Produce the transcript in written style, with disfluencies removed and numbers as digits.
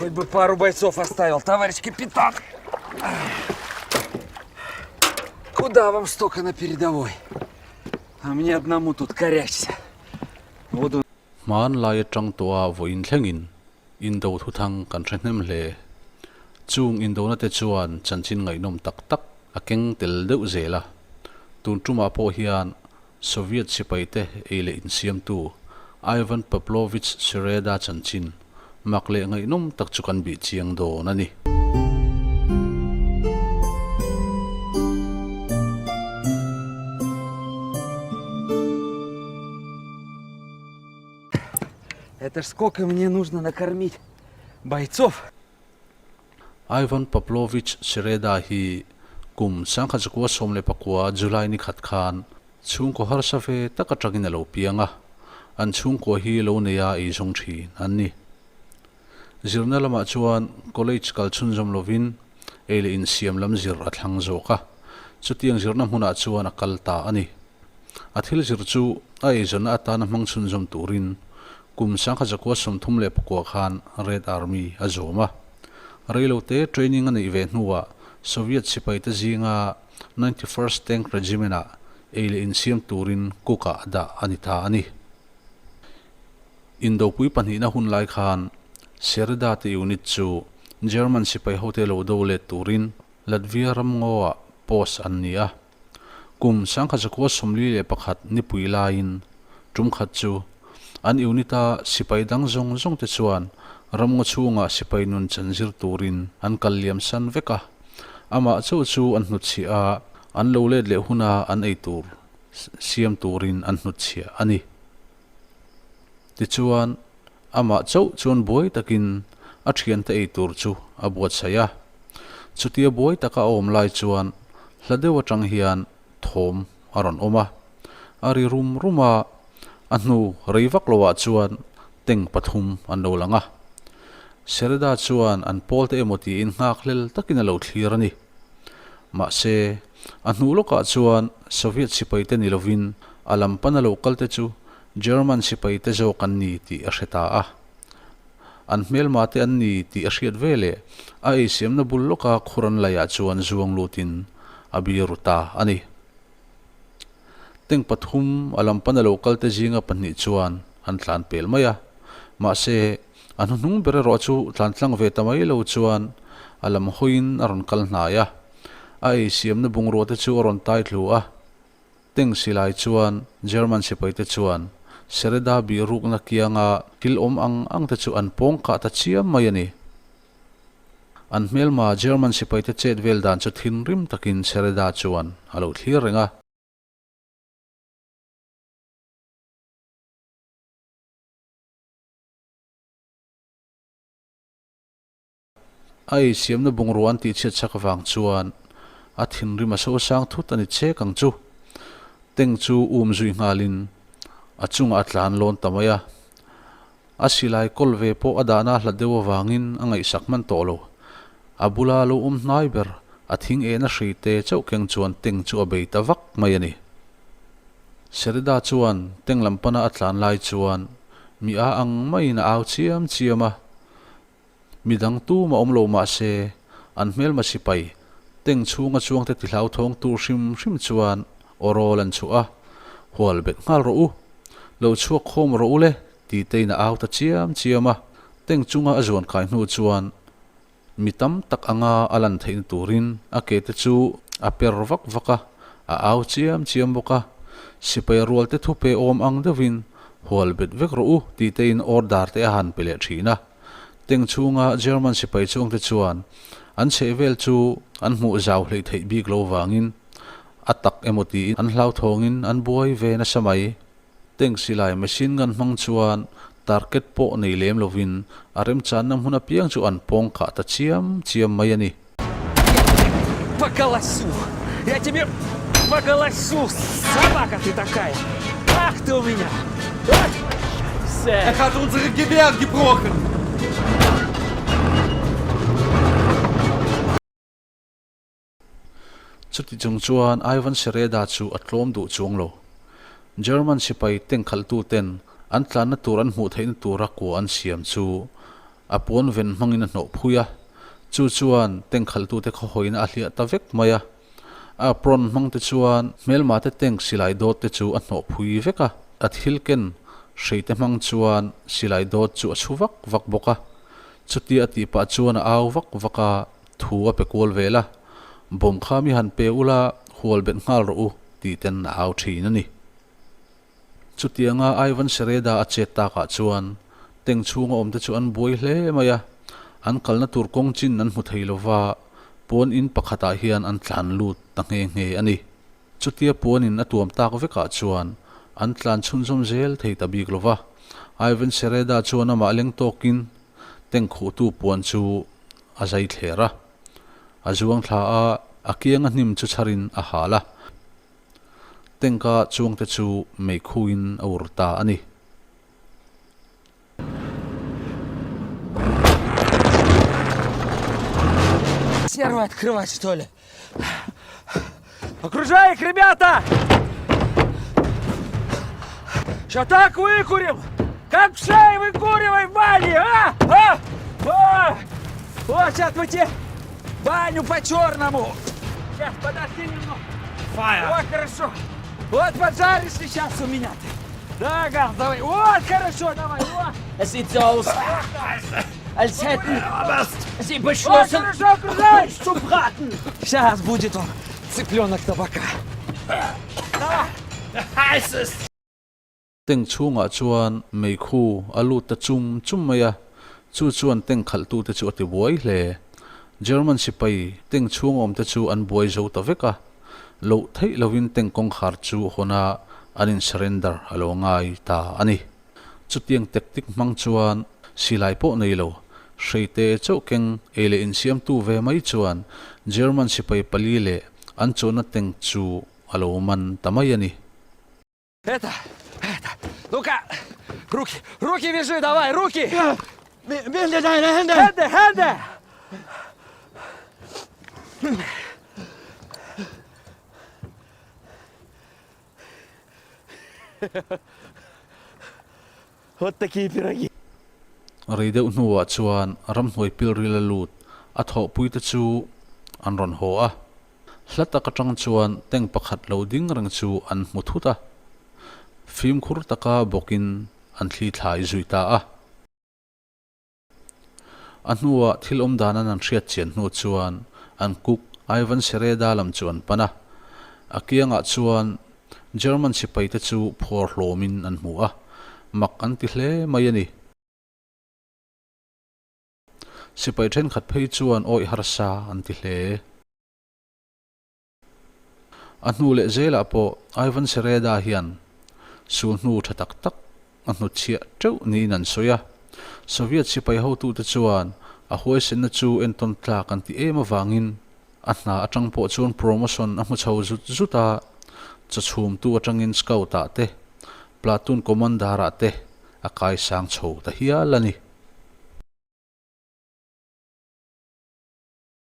Хоть бы пару бойцов оставил, товарищ капитан. Куда вам столько на передовой? А мне одному тут корячься. Буду Hmanlai atang tawha vawiin thlengin indo thuthang kan hre hnem hle. Chung indona te chuan chanchin ngaihnawm tak tak a keng tel deuh zel a. Tun tumah pawh hian Soviet sipaite ei leh insiamtu Ivan Pavlovich Sereda chanchin mak leh ngaihnawm tak chu kan bih chiang dawn a ni. Это ж сколько мне нужно накормить бойцов? Ivan Pavlovich Sereda hi kum 1919 July ni khat khan chhungkaw harsa ve tak atangin a lo piang a, an chhungkua hi lo neia ei zawng thin an ni. Zirna lamah chuan college kal chhunzawm lovin ei leh insiam lam zir a thlang zawk a, chutiang zirna hmunah chuan a kal ta a ni. A thil zir chu a eizawnna atana hmang chhunzawm turin kum 1939 khan Red Army a zawm a. Reilote training a neih ve hnuah Soviet sipaite zinga 91st Tank Regiment-ah ei leh insiam turin cook-ah a dah a ni ta a ni. Indopui pahnihna hun lai khan Sereda te unit chu German sipai hote lo do let turin Latvia ramngaw-ah post an ni a. Kum 1941 nipui laiin tum khat chu an unit-a sipai dang zawng zawng te chuan ramngaw chhungah sipai nun chan zir turin an kal liam san vek a. Amah chauh chu an hnutchhiah a, an lo let leh huna an ei tur siam turin an hnutchhiah a ni. Tichuan, amah chauh chuan buai takin a thiante ei tur chu a buatsaih a. Chutia buai taka a awm lai chuan hla deuh atang hian thawm a rawn awm a. A ri rum rum a, a hnu rei vak loah chuan tank pathum an lo lang a. Sereda chuan an pawl te emaw tiin nghakhlel takin a lo thlir a ni. Mahse, a hnu lawkah chuan Soviet sipaite ni lovin a lam pana lo kalte chu German sipaite zawk an ni tih a hre ta a. An hmelma te an ni tih a hriat ve leh a eisiamna bul lawka khur an laiah chuan zuang lutin a biru ta a ni. Tank pathum a lam pana lo kalte zinga pahnih chuan an tlan pel mai a. Mahse, a hnuhnung ber erawh chu tlan tlang ve ta mai lo chuan a lam hawiin a rawn kal hnai a. A eisiamna bungrua te chu a rawn tai thlu a. Tank silai chuan German sipaite chuan Sereda bihrukna kianga thil awm ang ang te chu an pawng kah ta chiam mai a ni. An hmelma German sipaite chet vel dan chu thinrim takin Sereda chuan a lo thlir reng a. A eisiamna bungrua an tihchhiat chak avang chuan a thinrim a sosang thut a ni chek ang chu. Tank chu um zui nghalin a chungah a tlan lawn ta mai a. A silai kawl ve pawh a dahna a hlat deuh avangin a ngaihsak hman tawh lo. A bula lo awm hnai ber a thing ehna hrei te chauh keng chuan tank chu a bei ta vak mai a ni. Serida chuan tank lam pana a tlan lai chuan mi a ang maiin a au chiam chiam a. Mi dang tum a awm lo mah se, an hmelma sipai tank chhunga chuangte ti hlauthawng tur hrim hrim chuan aw rawl an chhuah a, Hual bet nghal rawh u, lo chhuak khawm rawh u le ti tein a au ta chiam chiam a. Tank chunga a zuan kai hnu chuan mi tam tak anga a lan theihna turin a ke te chu a per vak vak a, a au chiam chiam bawk a. Sipai rualte thupe awm ang deuhin Hual bet vek rawh u ti tein order te a han pe leh thin a. Tank chhunga German sipai chuangte chuan an chhehvel chu an hmuh zau hleih theih bik lo vangin a tak emaw tiin an hlauthawngin an buai ve nasa mai. Tank silai machine gun hmang chuan target pawh nei lem lovin a remchanna hmun apiang chu an pawng kah ta chiam chiam mai a ni. Поголосю! Я тебе поголосю, собака ты такая! Ах ты у меня! Er hat unsere Gewehr gebrochen! Chuti chung chuan Ivan Sereda chu a tlawm duh chuang lo. German sipai tank khalhtuten an tlanna tur an hmuh theihna tura kua an siam chu. A puan ven hmangin a hnawh phui a, chu chuan tank khalhtute khaw hawina a hliah ta vek mai a. A apron hmang te chuan hmelma te tank silai dawt te chu a hnawh phui vek a, a thil ken hrei te hmang chuan silai dawt chu a chhu vak vak bawk a. Chutia a tih pah chuan a au vak vak a, thu a pe kual vel a, Bawm kha mi han pe ula, hual bet nghal rawh u, tih ten a au thin a ni. Chutianga Ivan Sereda a chet takah chuan tank chhunga awmte chu an buai hle mai a, an kalna tur kawng chin an hmu thei lova, puan in pakhatah hian an tlan lut ta nghe nghe a ni. Chutia puan in a tuam tak vekah chuan an tlan chhunzawm zel thei ta bik lova, Ivan Sereda chuan amah leng tawkin tank khuhtu puan chu a zai thler a, a zuang thla a, a kianga hnim chu chharin a hal a. Tank-a chuangte chu meikhuin a ur ta a ni. Сервы открывать, что ли? Окружай их, ребята! Сейчас так выкурим! Как в шее выкуривай в бане, а? А? А! Вот сейчас мы тебе баню по-черному! Сейчас, подожди немного. Фаер. Вот хорошо. Вот поджаришь сейчас у меня ты. Да, Газ, давай. Вот хорошо, давай. Вот. Es sieht so aus, als hätten sie Вот beschlossen, хорошо, окружай! uns zu braten. Сейчас будет он, цыпленок табака. Tank chhungah chuan meikhu a lut ta chum chum mai a, chu chuan tank khalhtute chu a ti buai hle. German sipai tank chhung awmte chu an buai zo ta vek a, loh theih lovin tank kawngkhar chu hawn a an in surrender a lo ngai ta a ni. Chutiang tactic hmang chuan silai pawh nei lo, hreite chauh keng ei leh insiamtu ve mai chuan German sipai pali leh an chuanna tank chu a lo man ta mai a ni. Это, это, ну-ка, руки, руки вяжи, давай, руки! Binde deine Hände! Hände, Hände! Вот такие пироги. Rei deuh hnuah chuan ramhnuai pilril a lut a thawhpuite chu an rawn haw a. Hla tak atang chuan tank pakhat lo ding reng chu an hmu thut a, fimkhur taka bawkin an thli thlai zui ta a. A hnuah thil awm dan an an hriat chian hnu chuan an cook Ivan Sereda lam chu an pan a, a kiangah chuan German sipaite chu phuar hlawmin an hmu a, mak an ti hle mai a ni. Sipai thenkhat phei chuan awih harsa an ti hle. A hnu leh zelah pawh Ivan Sereda hian sul hnu tha tak tak a hnutchhiah teuh niin an sawi a. Soviet sipai hotute chuan a huaisenna chu entawn tlak an ti em avangin a hna atang pawh chuan promotion a hmu chho zut zut a, chawchhumtu atangin scout-ah te, platoon commander-ah te a kaisang chho ta hial a ni.